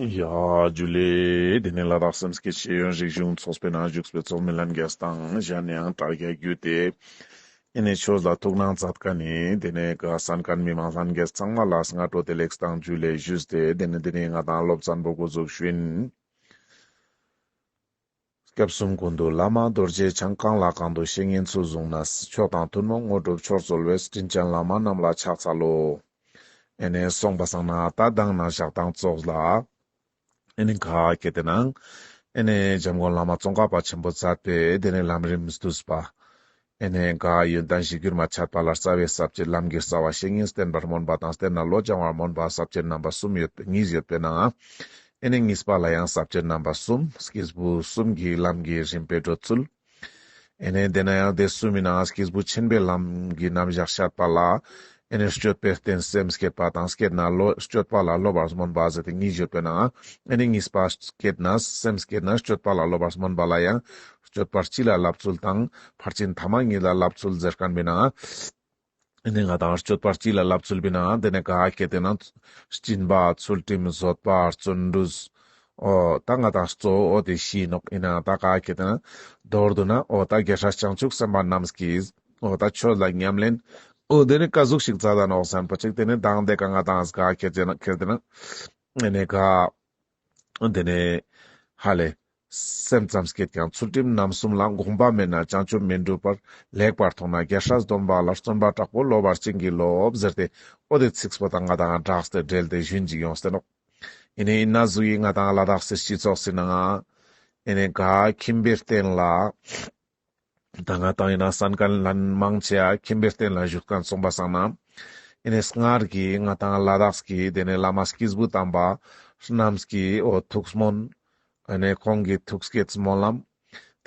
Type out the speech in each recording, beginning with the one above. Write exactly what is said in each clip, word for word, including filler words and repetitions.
ཡ་ཇུ་ལེ། དེ་ནས་ལ་དྭགས་སེམས་བསྐྱེད་ཤེས་ཡོན་རིག་གཞུང་ཚོགས་པའི་ནང་བཞུགས་པའི་ཚོགས་མི་ལྷན་རྒྱས་དང་གཞན་ཡང་དྲ་རྒྱ་བརྒྱུད་དེ་ཨེ་ནས་ཆོས་ལ་ཐུགས་སྣང་མཛད་མཁན་ནི་དེ་ནས་ག་གསན་མཁན་མི་མང་ལྷན་རྒྱས་ཚང་མ་ལ་སྔ་དྲོ་བདེ་ལེགས་དང་ཇུ་ལེ་ཞུས་ཏེ། དེ་ནས་དེ་ནས་ང་དང་སློབ་ཚན་པོ་འགོ་འཛུགས་ཞུ་ཡིན། སྐྱབས་གསུམ་ཀུན་འདུས་བླ་མ་རྡོ་རྗེ་འཆང་། གང་ལ་གང་འདུལ་བཤེས་གཉེན་ཚུལ་བཟུང་ནས། མཆོག་དང་ཐུན་མོང་དངོས་གྲུབ་མཆོག་སྩོལ་བའི། དྲིན་ཅན་བླ་མ་རྣམས་ལ་ཕྱག་འཚལ་ལོ། ཨེ་ནས་སོང་པ་སང་ན་ད་མདང་ན་ཞག་དང་ཙོགས་ལ་ཨེ་ནས་ག་ཁེ་ཏེ་ནང་ཨེ་ནས་འཇམ་མགོན་བླ་མ་ཙོང་ཁ་པ་ཆེན་པོ་མཛད་པའི་དེ་ནས་ལམ་རིམ་བསྡུས་པ། ཨེ་ནས་ག་ཡོན་ཏན་གཞིར་གྱུར་མ་འཆད་པ་ལ་རྩ་བའི་ས་བཅད། ལམ་གྱི་རྩ་བ་བཤེས་གཉེན་བསྟེན་པར་སྨོན་པ་དང་། བསྟེན་ནས་བློ་སྦྱང་བར་སྨོན་པ། ས་བཅད་རྣམ་པ་གསུམ་ཡོད་པའི་གཉིས་ཡོད་པའི་ནང་ཨེ་ནས་གཉིས་པ་ལ་ཡང་ས་བཅད་རྣམ་པ་གསུམ། སྐྱེས་བུ་གསུམ་གྱི་ལམ་གྱི་རིམ་པའི་འགྲོ་ཚུལ། ཨེ་ནས་དེ་ན་ཡང་དེ་གསུམ་མི་ནང་སྐྱེས་བུ་ཆེན་པོའི་ལམ་གྱི་རྣམ་གཞག་བཤད་པ་ལ་ཨེ་ནས་སྤྱོད་པའི་རྟེན་སེམས་བསྐྱེད་པ་དང་། བསྐྱེད་ནས་བློ་སྤྱོད་པ་ལ་སློབ་པར་སྨོན་པ་ཟེར་ཏེ་གཉིས་ཡོད་པའི་ནང་ཨེ་ནས་གཉིས་པ་བསྐྱེད་ནས་སེམས་བསྐྱེད་ནས་སྤྱོད་པ་ལ་སློབ་པར་སྨོན་པ་ལ་ཡང་སྤྱོད་པ་སྤྱི་ལ་བསླབ་ཚུལ་དང་ཕར་ཕྱིན་ཐ་མ་གཉིས་ལ་བསླབ་ཚུལ་ཟེར་མཁན་མི་ནང་ཨེ་ནས་ང་དང་སྤྱོད་པ་སྤྱི་ལ་བསླབ་ཚུལ་མི་ནང་དེ་ནས་ག་ཁེ་ཏེ་ནང་སྦྱིན་པ། ཚུལ་ཁྲིམས། བཟོད་པ། བརྩོན་འགྲུས། འོ་ད་ང་དང་གཙོ་བོ་དེ་བཞི་ནོག་ཡིན་ན་ད་ག་ཁེ་ཏེ་ནང་མདོར་བསྡུ་ན་འོ་ད་རྒྱལ་སྲས་བྱང་ཆུབ་སེམས་དཔའ་རྣམས་ཀྱིས་འོ་ད་ཆོས་ལ་ཉམས་ལེན་འོ་དེ་ནས་ཀ་ཟུག་ཞིག་མཛད་ད་ནོག་ཟེར་ན་པོ་ཅིག་དེ་ནས་མདང་དེ་ག་ང་དང་ག་ཁེ་ཏེ་ནང་ཁེ་ཏེ་ནང་ཨེ་ནས་ག་དེ་ནས་ཧ་ལས་སེམས་ཙམ་བསྐྱེད་ཀྱང་། ཚུལ་ཁྲིམས་རྣམ་གསུམ་ལ། དགོངས་པ་མེད་ན་བྱང་ཆུབ་མི་འགྲུབ་པར། ལེགས་པར་མཐོང་ན་རྒྱལ་སྲས་སྡོམ་པ་ལ། བརྩོན་པ་དྲག་པོས་སློབ་པར་བྱིན་གྱིས་རློབས། ཟེར་ཏེ་འོ་དེ་ཚིགས་པོ་དང་ང་དང་སྦྲགས་ཏེ་འབྲེལ་ཏེ་ཞུན་ཅིག་ཡོངས་ཏེ་ནོག་ཨེ་ནས་ཡིན་ན་ཟུག་ཡིན་ང་དང་ལ་དྭགས་སི་སྤྱི་ཚོགས་སི་ནང་ཨེ་ནས་ག་ཁྱིམ་པའི་རྟེན་ལ། ད་ང་དང་ཡིན་ན་གསན་མཁན་ལྷན་མང་ཆེ་ཡ་ཁྱིམ་པའི་རྟེན་ལ་བཞུགས་མཁན་སོང་པ་སང་ན་ཨེ་ནས་སྔར་གྱི་ང་དང་ལ་དྭགས་ཀྱི་དེ་ནས་བླ་མ་སྐྱེས་བུ་དམ་པ་རྣམས་ཀྱི་འོ་ཐུགས་སྨོན། ཨེ་ནས་ཁོང་གི་ཐུགས་བསྐྱེད་སྨོན་ལམ།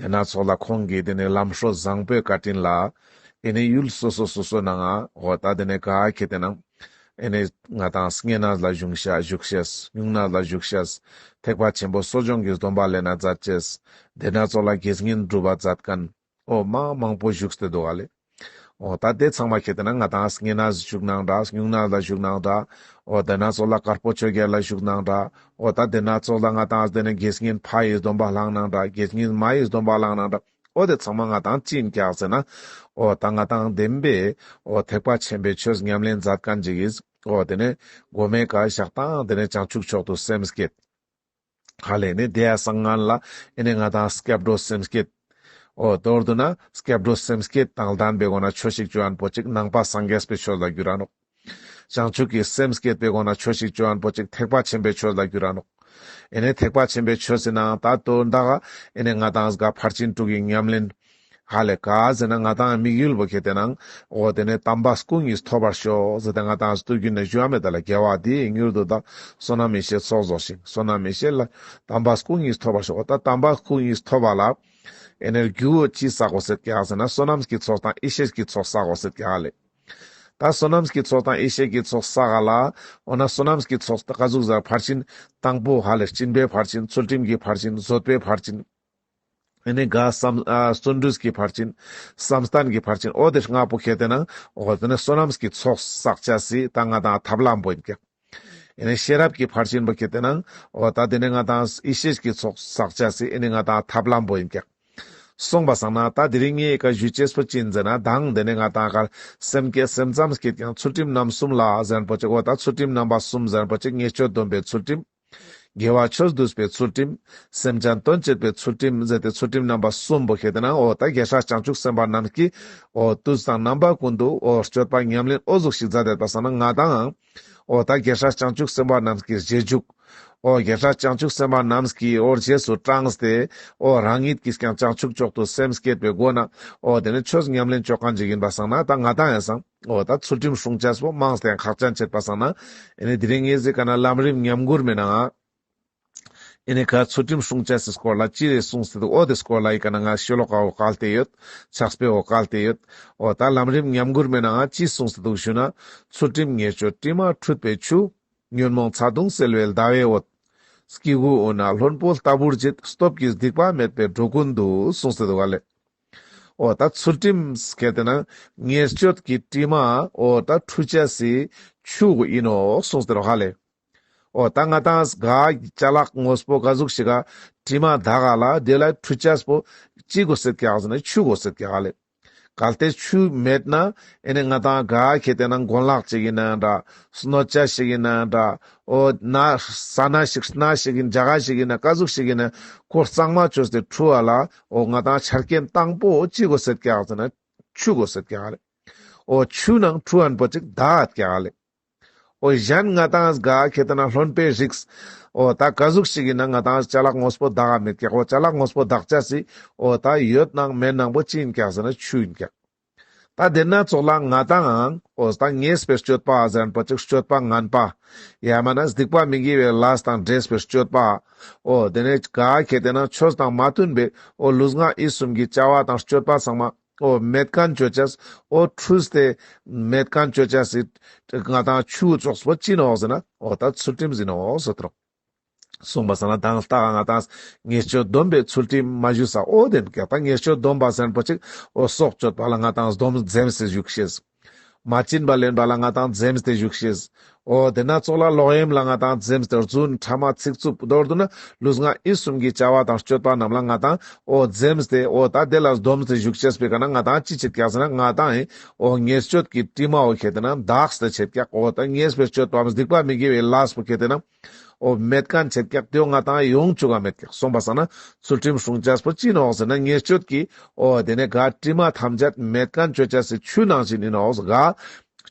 དེ་ན་ཚོགས་ལ་ཁོང་གི་དེ་ནས་ལམ་སྲོལ་བཟང་པོའི་བཀའ་དྲིན་ལ་ཨེ་ནས་ཡུལ་སོ་སོ་སོ་སོ་ནང་འོ་ད་དེ་ནས་ག་ཁེ་ཏེ་ནང་ཨེ་ནས་ང་དང་བསྙེན་གནས་ལ་བཞུགས་ཤེས་བཞུགས་ཤེས། སྨྱུང་གནས་ལ་བཞུགས་ཤེས། ཐེག་པ་ཆེན་པོ་གསོ་སྦྱོང་གི་སྡོམ་པ་ལེན་ན་མཛད་ཅེས། དེ་ན་ཚོགས་ལ་དགེ་བསྙེན་སྒྲུབ་པ་མཛད་མཁན་འོ་མ་མང་པོ་བཞུགས་ཏེ་འདུག་ག་ལེ། འོ་ད་དེ་ཚང་མ་ཁེ་ཏེ་ན་ང་དང་བསྙེན་གནས་བཞུགས་ནང་འདྲ། སྨྱུང་གནས་ལ་བཞུགས་ནང་འདྲ། འོ་དེ་ན་ཚོགས་ལ་དཀར་པོ་ཆོས་རྒྱལ་ལ་བཞུགས་ནང་འདྲ། འོ་ད་དེ་ན་ཚོགས་ལ་ང་དང་དེ་ནས་དགེ་བསྙེན་ཕ་ཡི་སྡོམ་པ་བླངས་ནང་འདྲ། དགེ་བསྙེན་མ་ཡི་སྡོམ་པ་བླངས་ནང་འདྲ། འོ་དེ་ཚང་མ་ང་དང་ཅི་ཡིན་ཀྱག་ཟེར་ན། འོ་ད་ང་དང་བདེན་པའི་འོ་ཐེག་པ་ཆེན་པོའི་ཆོས་ཉམས་ལེན་མཛད་མཁན་ཅིག་གིས་འོ་དེ་ནས་མགོ་མའི་ཀ་ཞག་དང་དེ་ནས་བྱང་ཆུབ་མཆོག་ཏུ་སེམས་བསྐྱེད། ཧ་ལས་ནས་དེ་ཡ་སང་ངན་ལ་ཨེ་ནས་ང་དང་སྐྱབས་འགྲོ་སེམས་བསྐྱེད། འོ་མདོར་བསྡུ་ན་སྐྱབས་འགྲོ་སེམས་བསྐྱེད་དང་ལྡན་པའི་སྒོ་ནས་ཆོས་ཤིག་ཅོ་ཡན་པོ་ཅིག་ནང་པ་སངས་རྒྱས་པའི་ཆོས་ལ་འགྱུར་ར་ནོག་བྱང་ཆུབ་ཀྱི་སེམས་བསྐྱེད་པའི་སྒོ་ནས་ཆོས་ཤིག་ཅོ་ཡན་པོ་ཅིག་ཐེག་པ་ཆེན་པོའི་ཆོས་ལ་འགྱུར་ར་ནོག་ཨེ་ནས་ཐེག་པ་ཆེན་པོའི་ཆོས་ཟེར་ནའང་ད་དོན་དག་ཨེ་ནས་ང་དང་ག་ཕར་ཕྱིན་དྲུག་གི་ཉམས་ལེན། ཧ་ལས་ག་ཟེར་ན་ང་དང་དམིགས་ཡུལ་བོ་ཁེ་ཏེ་ནང་འོ་དེ་ནས་དམ་པ་སྐུ་གཉིས་ཐོབ་པར་ཤོག་ཟེར་ཏེ་ང་དང་སྟོད་གུན་ནས་ཞུ་ཡ་མེད་ད་ལ། དགེ་བ་འདི་ཡིས་མྱུར་དུ་བདག་བསོད་ནམས་ཡེ་ཤེས་ཚོགས་རྫོགས་ཤིང་། བསོད་ནམས་ཡེ་ཤེས་ལ་དམ་པ་སྐུ་གཉིས་ཐོབ་པར་ཤོག་འོ་ད་དམ་པ་སྐུ་གཉིས་ཐོབ་པ་ལ་ཨེ་ནས་རྒྱུ་བོ་ཅི་བསག་དགོས་ཟེར་ཀྱག་ཟེར་ན་བསོད་ནམས་ཀྱི་ཚོགས་དང་ཡེ་ཤེས་ཀྱི་ཚོགས་བསག་དགོས་ཟེར་ཀྱག་ལེ། ད་བསོད་ནམས་ཀྱི་ཚོགས་དང་ཡེ་ཤེས་ཀྱི་ཚོགས་བསག་ག་ལ། འོ་ན་བསོད་ནམས་ཀྱི་ཚོགས་ད་ག་ཟུག་ཟེར་ཕར་ཕྱིན་དང་པོ་ཧ་ལས་སྦྱིན་པའི་ཕར་ཕྱིན། ཚུལ་ཁྲིམས་ཀྱི་ཕར་ཕྱིན། བཟོད་པའི་ཕར་ཕྱིན། ཨེ་ནས་ག་བསམ་ཨ་བརྩོན་འགྲུས་ཀྱི་ཕར་ཕྱིན། བསམ་གཏན་གྱི་ཕར་ཕྱིན། འོ་དེ་ལྔ་པོ་ཁེ་ཏེ་ན་འོ་དེ་ནས་བསོད་ནམས་ཀྱི་ཚོགས་བསག་ཅེས་སི་ད་ང་དང་ཐབས་ལམ་པོ་ཡིན་ཀྱག་ཨེ་ནས་ཤེས་རབ་ཀྱི་ཕར་ཕྱིན་པོ་ཁེ་ཏེ་ན་འོ་ད་དེ་ནས་ང་དང་ཡེ་ཤེས་ཀྱི་ཚོགས་བསག་ཅེས་སི་ཨེ་ནས་ང་དང་ཐབས་ལམ་པོ་ཡིན་ཀྱག་སོང་པ་སང་ན་ད་དེ་རིང་ངའི་ཀ་ཞུ་ཅེས་པོ་ཅི་ཡིན་ཟེར་ན་མདང་དེ་ནས་ང་དང་ག་སེམས་བསྐྱེད་སེམས་ཙམ་བསྐྱེད་ཀྱང་ཚུལ་ཁྲིམས་རྣམ་གསུམ་ལ་ཟེར་ན་པོ་ཅིག་འོ་ད་ཚུལ་ཁྲིམས་རྣམ་པ་གསུམ་ཟེར་ན་པོ་ཅིག་ཉེས་སྤྱོད་སྡོམ་པའི་ཚུལ་ཁྲིམས། དགེ་བ་ཆོས་སྡུད་པའི་ཚུལ་ཁྲིམས། སེམས་ཅན་དོན་བྱེད་པའི་ཚུལ་ཁྲིམས་ཟེར་ཏེ་ཚུལ་ཁྲིམས་རྣམ་པ་གསུམ་པོ་ཁེ་ཏེ་ན་འོ་ད་རྒྱལ་སྲས་བྱང་ཆུབ་སེམས་དཔའ་རྣམས་ཀྱིས་འོ་དུས་དང་རྣམ་པ་ཀུན་ཏུ་འོ་སྤྱོད་པ་ཉམས་ལེན་འོ་ཟུག་ཞིག་མཛད་དེ་པ་སང་ན་ང་དང་འོ་ད་རྒྱལ་སྲས་བྱང་ཆུབ་སེམས་དཔའ་རྣམས་ཀྱི་རྗེས་འཇུག་འོ་རྒྱལ་སྲས་བྱང་ཆུབ་སེམས་དཔའ་རྣམས་ཀྱིས་འོ་རྗེས་སུ་འབྲངས་ཏེ་འོ་རང་ཉིད་ཀྱིས་ཀྱང་བྱང་ཆུབ་མཆོག་ཏུ་སེམས་བསྐྱེད་པའི་སྒོ་ནས་འོ་དེ་ནས་ཆོས་ཉམས་ལེན་ཅོ་མཁན་ཅིག་ཡིན་པ་སང་ན་ད་ང་དང་ཡང་སང་འོ་ད་ཚུལ་ཁྲིམས་སྲུང་ཅེས་པོ་མང་སྟེ་ཁག་ཅན་ཆེད་པ་སང་ན་ཨེ་ནས་དེ་རིང་ངས་ཟེར་ག་ན་ལམ་རིམ་ཉམས་མགུར་མའི་ནང་ཨེ་ནས་ཁ་ཚུལ་ཁྲིམས་སྲུང་ཅེས་སི་སྐོར་ལ་ཅི་རེ་གསུངས་ཏེ་འདུག་འོ་དེ་སྐོར་ལ་ཡི་ག་ན་ང་ཤོ་ལོ་ཀ་བོ་བཀལ་ཏེ་ཡོད། ཕྱག་དཔེ་བོ་བཀལ་ཏེ་ཡོད། འོ་ད་ལམ་རིམ་ཉམས་མགུར་མའི་ནང་ཅི་གསུངས་ཏེ་འདུག་ཞུ་ན། ཚུལ་ཁྲིམས་ཉེས་སྤྱོད་དྲི་མ་འཁྲུད་པའི་ཆུ། ཉོན་མོངས་ཚ་གདུང་སེལ་བའི་ཟླ་བའི་འོད། སྐྱེ་དགུའི་དབུས་ན་ལྷུན་པོ་ལྟ་བུར་བརྗིད། སྟོབས་ཀྱིས་སྡིག་པ་མེད་པའི་འགྲོ་ཀུན་འདུད། གསུངས་ཏེ་འདུག་ག་ལེ། འོ་ད་ཚུལ་ཁྲིམས་ཁེ་ཏེ་ན་ཉེས་སྤྱོད་ཀྱི་དྲི་མ་འོ་ད་འཁྲུད་ཅེས་སི་ཆུ་ཡིན་ནོག་གསུངས་ཏེ་འདུག་ག་ལེ། འོ་ད་ང་ཏང་ག་ཅ་ལག་དངོས་པོ་ག་ཟུག་ཞིག་ག་དྲི་མ་དག་ག་ལ་དེ་ལ་འཁྲུ་ཅེས་པོ་ཅི་དགོས་སེད་ཀྱག་ཟེར་ན་ཆུ་དགོས་སེད་ཀྱག་ལེ། གལ་ཏེ་ཆུ་མེད་ན་ཨེ་ནེ་ང་ཏང་ག་ཁེ་ཏེ་ན་གོན་ལག་ཅིག་ཡིན་ན་འདྲ། སྣོད་ཆས་ཤིག་ཡིན་ན་འདྲ། འོ་ན་ས་ན་ཞིག་སྣ་ཞིག་ཡིན་ཇ་ག་ཞིག་ཡིན་ན་ག་ཟུག་ཞིག་ཡིན་ན་ཁོ་གཙང་མ་བཅོས་ཏེ་འཁྲུ་བ་ལ་འོ་ང་ཏང་ཆ་རྐྱེན་དང་པོ་ཅི་དགོས་སེད་ཀྱག་ཟེར་ན་ཆུ་དགོས་སེད་ཀྱག་ལེ། འོ་ཆུ་ནང་འཁྲུ་ཨན་པོ་ཅིག་དག་ཀྱག་ལེ། འོ་གཞན་ང་ཏང་ག་ཁེ་ཏེ་ན་རློན་པའི་རིགས། འོ་ད་ག་ཟུག་ཞིག་ཡིན་ན་ང་ཏང་ཅ་ལག་དངོས་པོ་དག་ག་མེད་ཀྱག་འོ་ཅ་ལག་དངོས་པོ་དག་ཅེས་སི་འོ་ད་ཡོད་ནང་མེད་ནང་པོ་ཅི་ཡིན་ཀྱག་ཟེར་ན་ཆུ་ཡིན་ཀྱག་ད་དེ་ན་ཙོགས་ལ་ང་ཏང་འོ་ད་ཉེས་པའི་སྤྱོད་པ་ཟེར་ན་པོ་ཅིག་སྤྱོད་པ་ངན་པ། ཡ་མ་ན་སྡིག་པ་མི་དགེ་བའི་ལས་དང་འདྲེས་པའི་སྤྱོད་པ། འོ་དེ་ནས་ག་ཁེ་ཏེ་ན་ཆོས་དང་མ་མཐུན་པའི་འོ་ལུས་ངག་ཡིད་གསུམ་གྱི་བྱ་བ་དང་སྤྱོད་པ་ཚང་མ་འོ་མེད་མཁན་བཅོ་ཅེས། འོ་འཁྲུས་ཏེ་མེད་མཁན་བཅོ་ཅེས་སི་ང་ཏང་ཆུ་ཙོགས་པོ་ཅི་ནོག་ཟེར་ན་འོ་ད་ཚུལ་ཁྲིམས་ཡིན་ནོག་ཟེར་ཏེ་ནོག་གསུངས་པ་སང་ན་དང་ལྟ་ག་ང་ཏང་ཉེས་སྤྱོད་སྡོམ་པའི་ཚུལ་ཁྲིམས་མ་ཞུས་ས་འོ་དེ་ཀྱག་ད་ཉེས་སྤྱོད་སྡོམ་པ་ཟེར་ན་པོ་ཅིག་འོ་སྲོག་གཅོད་པ་ལ་ང་ཏང་སྡོམ་འཛེམས་སེ་བཞུགས་ཤེས། མ་བྱིན་པ་ལེན་པ་ལ་ང་ཏང་འཛེམས་ཏེ་བཞུགས་ཤེས། འོ་དེ་ན་ཙོགས་ལ་ལོག་གཡེམ་ལ་ང་ཏང་འཛེམས་ཏེ་རྫུན་ཕྲ་མ་ཚིག་རྩུབ་མདོར་བསྡུ་ན་ལུས་ངག་ཡིད་གསུམ་གྱི་བྱ་བ་དང་སྤྱོད་པ་རྣམས་ལ་ང་ཏང་འོ་འཛེམས་ཏེ་འོ་ད་དེ་ལ་སྡོམ་སྟེ་བཞུགས་ཤེས་པའི་ཀ་ན་ང་ཏང་ཅི་བྱེད་ཀྱག་ཟེར་ན་ང་ཏང་ཨེ་འོ་ཉེས་སྤྱོད་ཀྱི་དྲི་མ་འོ་ཁེ་ཏེ་ན་དག་སྟེ་བྱེད་ཀྱག་འོ་ད་ཉེས་པའི་སྤྱོད་པའམ་སྡིག་པ་མི་དགེ་བའི་ལས་པོ་ཁེ་ཏེ་ན་འོ་མེད་མཁན་བྱེད་ཀྱག་དེའོ་ང་ཏང་ཡོང་བཅུག་ག་མེད་ཀྱག་གསུངས་པ་སང་ན་ཚུལ་ཁྲིམས་སྲུང་ཅེས་པོ་ཅི་ནོག་ཟེར་ན་ཉེས་སྤྱོད་ཀྱི་འོ་དེ་ནས་ག་དྲི་མ་ཐམས་ཅད་མེད་མཁན་བཅོ་ཅེས་སི་ཆུ་ནང་བཞིན་ཡིན་ནོག་ག་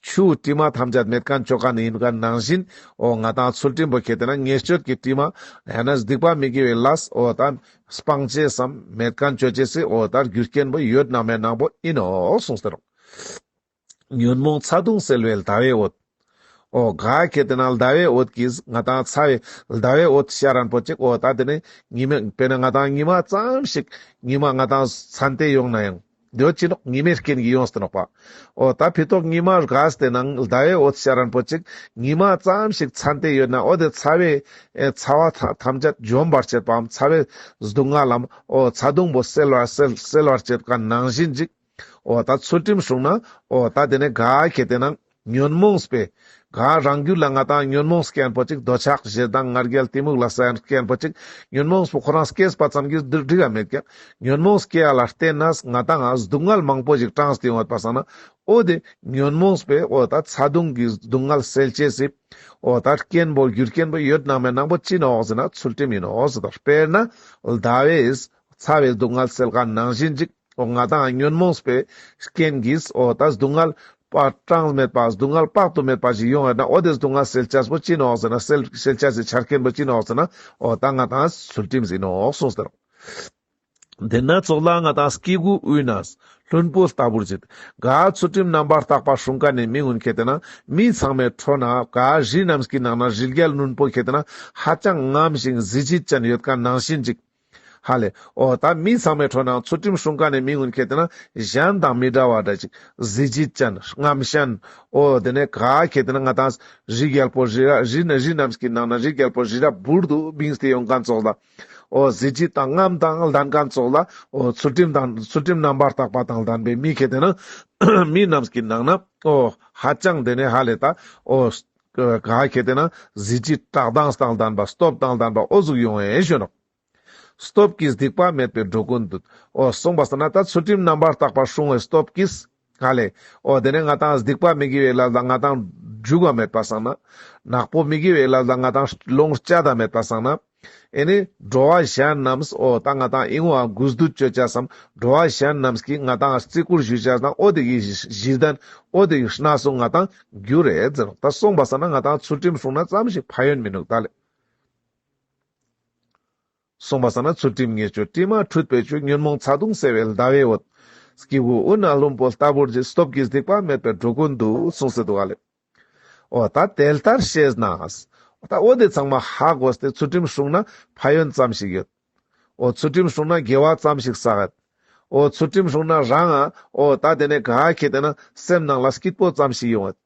ཆུ་དྲི་མ་ཐམས་ཅད་མེད་མཁན་བཅོ་མཁན་ཡིན་མཁན་ནང་བཞིན་འོ་ང་ཏང་ཚུལ་ཁྲིམས་པོ་ཁེ་ཏེ་ན་ཉེས་སྤྱོད་ཀྱི་དྲི་མ་ཡང་ན་སྡིག་པ་མི་དགེ་བའི་ལས་འོ་ད་སྤང་ཅེས་སམ་མེད་མཁན་བཅོ་ཅེས་སི་འོ་ད་རྒྱུ་རྐྱེན་པོ་ཡོད་ན་མེད་ནང་པོ་ཡིན་ནོག་གསུངས་ཏེ་ནོག་ཉོན་མོངས་ཚ་གདུང་སེལ་བའི་ཟླ་བའི་འོད། འོ་ག་ཁེ་ཏེ་ན་ཟླ་བའི་འོད་ཀྱིས་ང་ཏང་ཚ་བའི་ཟླ་བའི་འོད་ཤར་རན་པོ་ཅིག་འོ་ད་དེ་ནས་ཉི་མ་དཔེར་ན་ང་ཏང་ཉི་མ་ཙམ་ཞིག་ཉི་མ་ང་ཏང་ཚན་ཏེ་ཡོང་ན་ཡང་དེའོ་ཅི་ནོག་ཉི་མའི་རྐྱེན་གྱིས་ཡོངས་ཏེ་ནོག་པ། འོ་ད་ཕི་ཏོག་ཉི་མ་རྒས་ཏེ་ནང་ཟླ་བའི་འོད་ཤར་རན་པོ་ཅིག་ཉི་མ་ཙམ་ཞིག་ཚན་ཏེ་ཡོད་ན་འོ་དེ་ཚ་བའི་ཨེ་ཚ་བ་ཐ་ཐམས་ཅད་འཇོམས་པར་བྱེད་པའམ་ཚ་བའི་སྡུག་བསྔལ་ལམ་འོ་ཚ་གདུང་པོ་སེལ་བར་སེལ་སེལ་བར་བྱེད་མཁན་ནང་བཞིན་ཅིག་འོ་ད་ཚུལ་ཁྲིམས་སྲུང་ན་འོ་ད་དེ་ནས་ག་ཁེ་ཏེ་ན་ཉོན་མོངས་པའི་ག་རང་རྒྱུད་ལ་ང་ཏང་ཉོན་མོངས་སྐྱེན་པོ་ཅིག་འདོད་ཆགས་ཞེ་སྡང་ང་རྒྱལ་གཏི་མུག་ལ་སོགས་སྐྱེན་པོ་ཅིག་ཉོན་མོངས་པོ་ཁོ་རང་སྐྱེས་པ་ཙམ་གྱིས་འགྲིག་ག་མེད་ཀྱག་ཉོན་མོངས་སྐྱེ་ཡ་ལ་བརྟེན་ནས་ང་ཏང་ང་སྡུག་བསྔལ་མང་པོ་ཞིག་དྲངས་ཏེ་ཡོང་བ་སང་ན་འོ་དེ་ཉོན་མོངས་པའི་འོ་ད་ཚ་གདུང་གི་སྡུག་བསྔལ་སེལ་ཅེས་སི་འོ་ད་རྐྱེན་པོ་རྒྱུ་རྐྱེན་པོ་ཡོད་ན་མེད་ནང་པོ་ཅི་ནོག་ཟེར་ན་ཚུལ་ཁྲིམས་ཡིན་ནོག་ཟེར་ད། དཔེར་ན་ཟླ་བའི་ཚ་བའི་སྡུག་བསྔལ་སེལ་མཁན་ནང་བཞིན་ཅིག་འོ་ང་ཏང་ཉོན་མོངས་པའི་རྐྱེན་གྱིས་འོ་ད་སྡུག་བསྔལ་པ་གྲངས་མེད་པ་སྡུག་བསྔལ་དཔག་ཏུ་མེད་པ་ཞིག་ཡོང་ཡོད་ན་འོ་དེ་སྡུག་བསྔལ་སེལ་ཅེས་པོ་ཅི་ནོག་ཟེར་ན་སེལ་སེལ་ཅེས་སི་ཆ་རྐྱེན་པོ་ཅི་ནོག་ཟེར་ན་འོ་ད་ང་ཏང་ཚུལ་ཁྲིམས་ཡིན་ནོག་གསུངས་ཏེ་ནོག་དེ་ན་ཙོགས་ལ་ང་ཏང་སྐྱེ་དགུའི་དབུས་ན་ལྷུན་པོ་ལྟ་བུར་བརྗིད། ག་ཚུལ་ཁྲིམས་རྣམ་པར་དག་པ་སྲུང་མཁན་ནི་མི་གུན་ཁེ་ཏེ་ན་མི་ཚང་མའི་ཁྲོད་ན་ག་རི་རྣམས་ཀྱི་ནང་ན་རི་རྒྱལ་ལྷུན་པོ་ཁེ་ཏེ་ན་ཧ་ཅང་རྔམ་ཞིང་གཟི་བརྗིད་ཅན་ཡོད་མཁན་ནང་བཞིན་ཅིག་ཧ་ལེ། འོ་ད་མི་ཚང་མའི་ཁྲོད་ན་ཚུལ་ཁྲིམས་སྲུང་མཁན་ནི་མི་གུན་ཁེ་ཏེ་ན་གཞན་དང་མི་འདྲ་བ་འདྲ་ཅིག་གཟི་བརྗིད་ཅན་རྔམ་ཞན། འོ་དེ་ནས་ག་ཁེ་ཏེ་ན་ང་ཏང་རི་རྒྱལ་པོ་རི་ར་རི་ན་རི་རྣམས་ཀྱི་ནང་ན་རི་རྒྱལ་པོ་རི་ར་འབུར་དུ་བིངས་ཏེ་ཡོང་མཁན་ཙོགས་ལ། འོ་གཟི་བརྗིད་དང་རྔམ་དང་ལྡན་མཁན་ཙོགས་ལ། འོ་ཚུལ་ཁྲིམས་དང་ཚུལ་ཁྲིམས་རྣམ་པར་དག་པ་དང་ལྡན་པའི་མི་ཁེ་ཏེ་ན་མི་རྣམས་ཀྱི་ནང་ན་འོ་ཧ་ཅང་དེ་ནས་ཧ་ལེ་ད་འོ་ག་ཁེ་ཏེ་ན་གཟི་བརྗིད་བཀྲག་མདངས་དང་ལྡན་པ་སྟོབས་དང་ལྡན་པ་འོ་ཟུག་ཡོང་ངེ་ཞུ་ནོག་སྟོབས་ཀྱིས་སྡིག་པ་མེད་པའི་འགྲོ་ཀུན་འདུལ། འོ་གསུངས་པ་སང་ན་ད་ཚུལ་ཁྲིམས་རྣམ་པར་དག་པ་སྲུང་བའི་སྟོབས་ཀྱིས་ཧ་ལེ། འོ་དེ་ནས་ང་ཏང་སྡིག་པ་མི་དགེ་བའི་ལས་ལ་ང་ཏང་འཇུག་ག་མེད་པ་སང་ན། ནག་པོ་མི་དགེ་བའི་ལས་ལ་ང་ཏང་ལོངས་སྤྱད་ད་མེད་པ་སང་ན། ཨེ་ནི་འགྲོ་བ་གཞན་རྣམས་འོ་ད་ང་ཏང་ཨིན་བ་གུས་འདུད་ཅོ་ཅེས་སམ་འགྲོ་བ་གཞན་རྣམས་ཀྱིས་ང་ཏང་བརྩི་བཀུར་ཞུ་ཅེས་དང་འོ་དེ་གི་གཞི་རྟེན་འོ་དེ་གི་གནས་སུ་ང་ཏང་འགྱུར་རེད་ཟེར་ནོག་ད་གསུངས་པ་སང་ན་ང་ཏང་ཚུལ་ཁྲིམས་སྲུང་ན་ཙམ་ཞིག་ཕན་ཡོན་མི་ནུག་ད་ལེ། གསུངས་པ་སང་ན་ཚུལ་ཁྲིམས་ཉེས་སྤྱོད་དྲི་མ་འཁྲུད་པའི་ཆུ། ཉོན་མོངས་ཚ་གདུང་སེལ་བའི་ཟླ་བའི་འོད། སྐྱེ་དགུའི་དབུས་ན་ལྷུན་པོ་ལྟ་བུར་བརྗིད། སྟོབས་ཀྱིས་སྡིག་པ་མེད་པའི་འགྲོ་ཀུན་འདུལ། གསུངས་སེ་འདུག་ག་ལེ། འོ་ད་དེ་ལྟར་ཤེས་ན། ད་འོ་དེ་ཚང་མ་ཧ་གོ་སྟེ་ཚུལ་ཁྲིམས་སྲུང་ན་ཕན་ཡོན་ཙམ་ཞིག་ཡོད། འོ་ཚུལ་ཁྲིམས་སྲུང་ན་དགེ་བ་ཙམ་ཞིག་བསགས་ཡོད། འོ་ཚུལ་ཁྲིམས་སྲུང་ན་རང་ང་འོ་ད་དེ་ནས་ག་ཁེ་ཏེ་ན་སེམས་ནང་ལ་སྐྱིད་པོ་ཙམ་ཞིག་ཡོང་ཡོད།